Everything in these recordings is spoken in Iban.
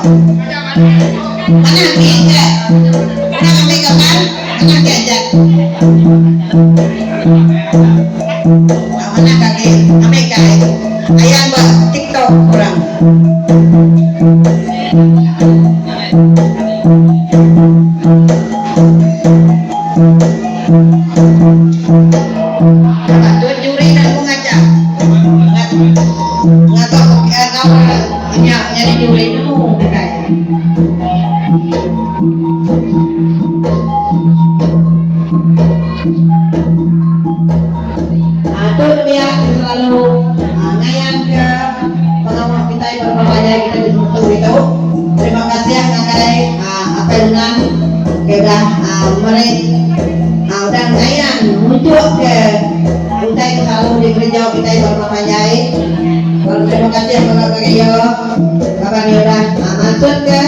Manah agi ke Enda ngambi gambar manah agi ajat. Au manah ke agi ngambi ke ayan ba tiktok orang. Ba tuan juri enda nemu ngajar. Ngaga enggau nya nyadi juri nemu kitai. Tu nembiak ti selalu ngayanka pengawa kitai ba rumah panjai kitai di Semetu ditu. Terima kasih ngagai Apai Unang ke udah meri udah ngayan nunjukka utai ke selalu dikereja kitai ba rumah panjai. Lalu terima kasih mega ngagai iya laban iya udah mansutka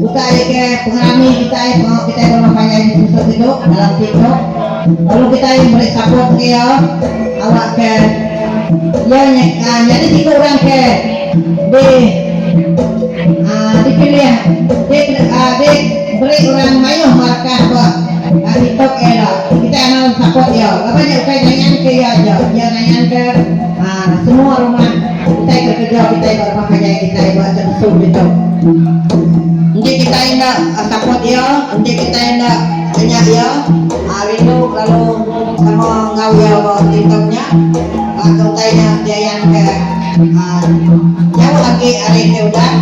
utai ke pengerami kitai pengawa kitai ba rumah panjai di Semetu ditu dalam TikTok. Lalu kitai meri support ngagai iya awakka iya nyadi siku orang ke di dipilih di beri orang mayuh markah ba TikTok iya ila. Kitai anang support iya laban nya ukai ngayanka iya aja, iya ngayanka semua rumah utai ke kereja kitai ba rumah panjai kitai ba Semesu ditu. Enti kitai enda support iya, enti kitai enda kenya iya rindu lalu sama enggau iya ba TikTok nya ke utai nya diayanka jauh agi ari ke udah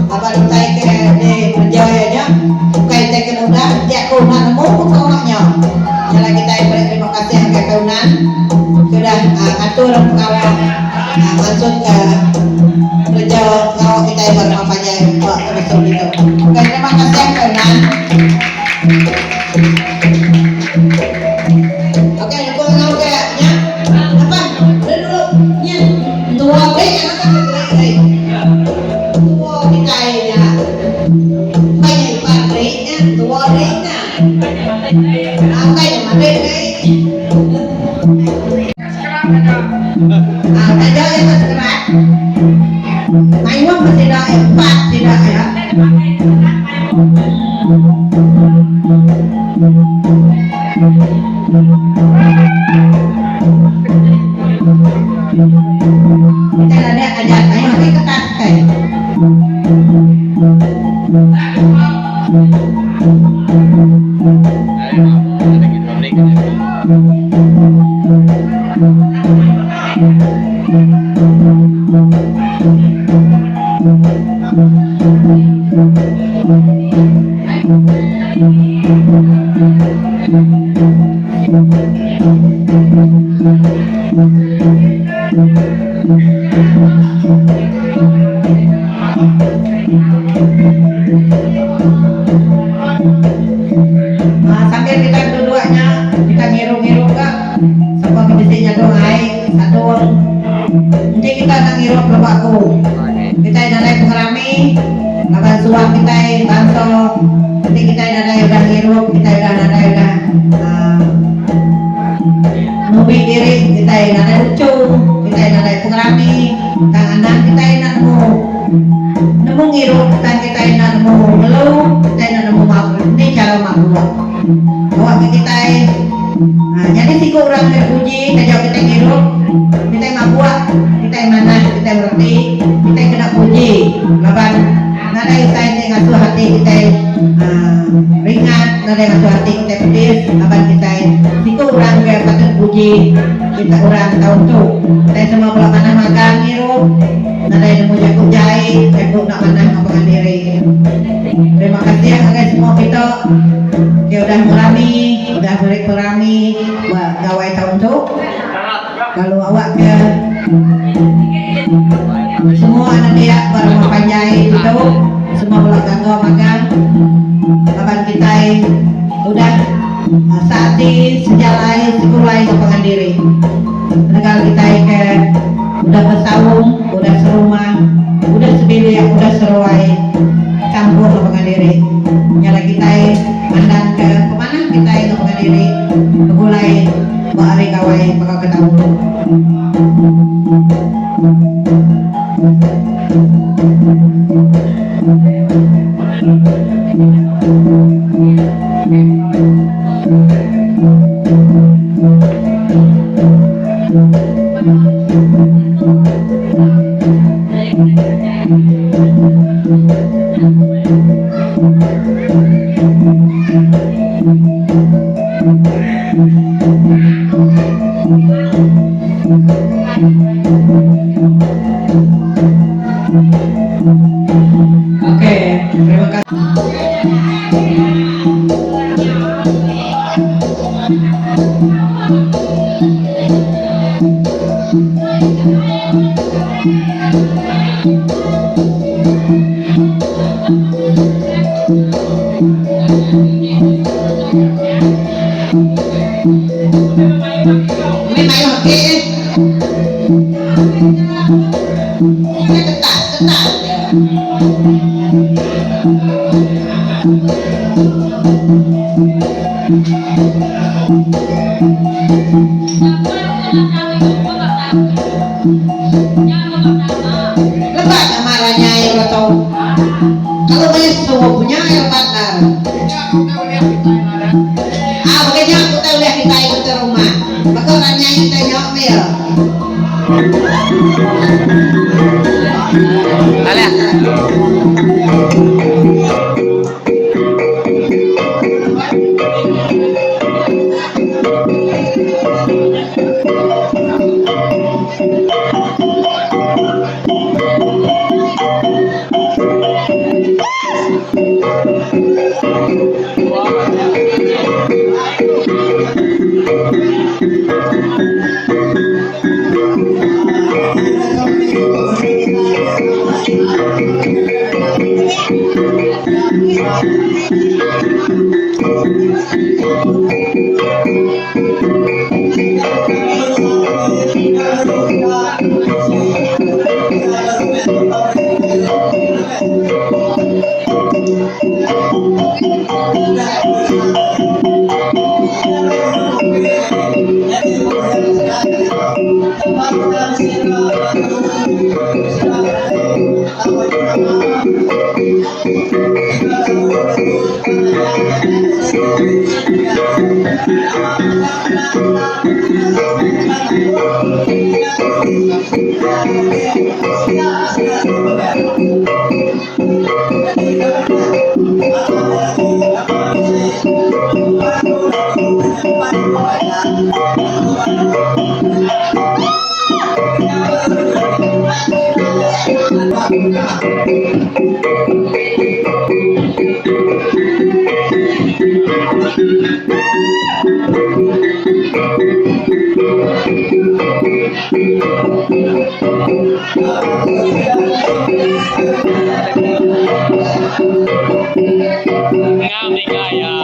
laban utai ke dikereja iya nya ukai utai ke udah enti aku enda nemu ku pengawa nya. Nya alai kitai meri terima kasih ngagai Taunan ke udah ngatur pengawa mansutka kereja pengawa kitai ba rumah panjai ba Tebesu ditu. Okey terima kasih Taunan. Okey lebuh enggau ke nya apan dulu dulu nyin entua beri nya masa ke beri ai. Entua kitai nya ukai nya iban beri nya entua beri nya. Ukai nya madik beri. Taja iya ba sekerat mayuh meh sida iya empat sida iya. Kitai landik ngajar mayuh agi kertas kitai. Sambil kita beduduk nya, kita ngirup-ngirup ga sapa ke bisi nyadung ai sadung. Enti kita enda ngirup pelaba aku, kitai nadai pengerami laban suah kitai bansa enti kitai nadai udah ngirup, kitai udah nadai udah aaa nubi diri, kitai nadai lucu, kitai nadai pengerami tang anang kitai enda nemu. Nemu ngirup tang kitai enda nemu ngelu, kitai enda nemu ni chara mabuk. Awak ke kitai nyadi siku orang ke dipuji taja kitai ngirup, kitai mabuk, kitai manah, kitai mereti, kitai kena puji laban nadai utai ti ngasuh ati kitai ringat, nadai ngasuh ati kitai pedis laban kitai siku orang ke patut puji kita orang taun tu. Kitai semua bela manah magang ngirup. Nadai nemu jaku jai, jaku enda manah enggau pangan diri. Terima kasih ngagai semua kita ke udah ngerami, udah meri pengerami ba gawai taun tu. Lalu awak ke semua anak diak ba rumah panjai ditu, semua bela gaga magang laban kitai udah seati, sejalai, segulai enggau pangan diri. Ketegal kitai ke udah besaum, udah serumah, udah sebilik, udah seruai champur enggau pangan diri. Nya alai kitai mandangka pemanah kitai enggau pangan diri begulai ba hari gawai baka ke taun tu. Okey, terima kasih. Meh mayuh agi eh. Meh ketak ketak aja. Lebat amat ranyai orang tu. Kalau mayuh sup nya lebat endar. Ah baka nya utai ulih kitai ke rumah. Baka ranyai kitai nya meh iya. Ngam ninga iya.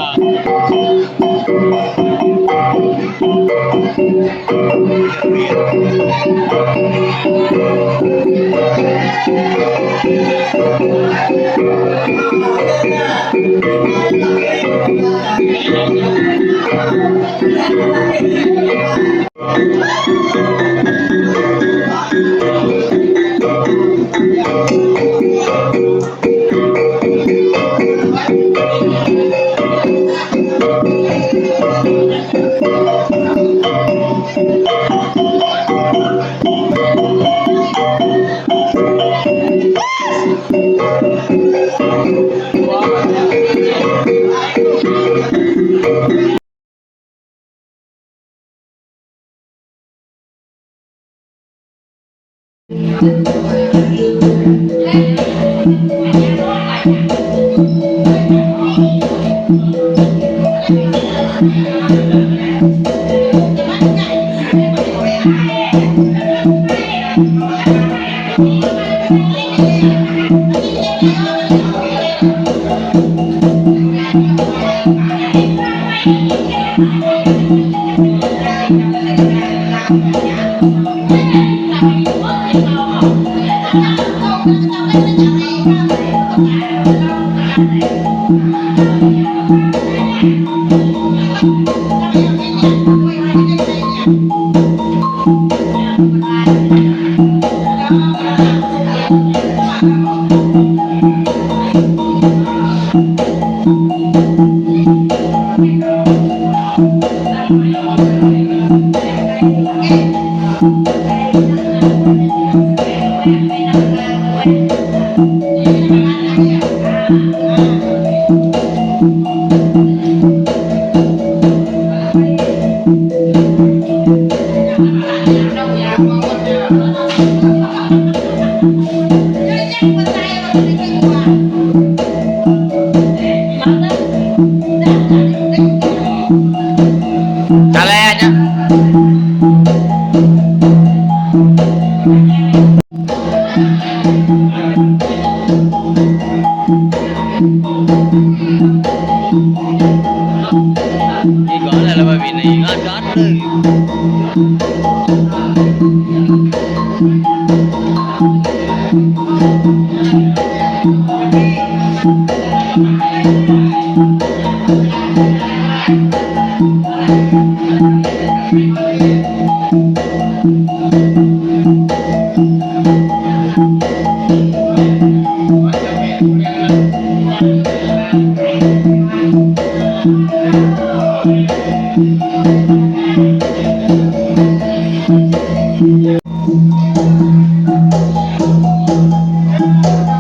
Iga lah laban bini ngadat le.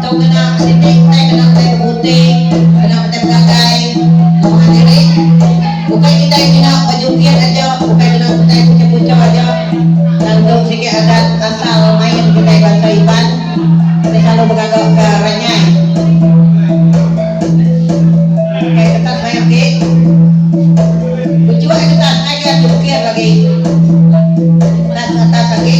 Tu kena siti utai kena utai bebuti, kena utai begagai enggau pangan diri. Ukai kitai mina bejugit aja, ukai mina kitai pucha-pucha aja. Tang tu sigi adat asal main kitai bansa Iban ti selalu begaga ke ranyai. Okey ketas mayuh agi. Ujuk ai ketas ngai ke jukir lagi. Ketas atas agi.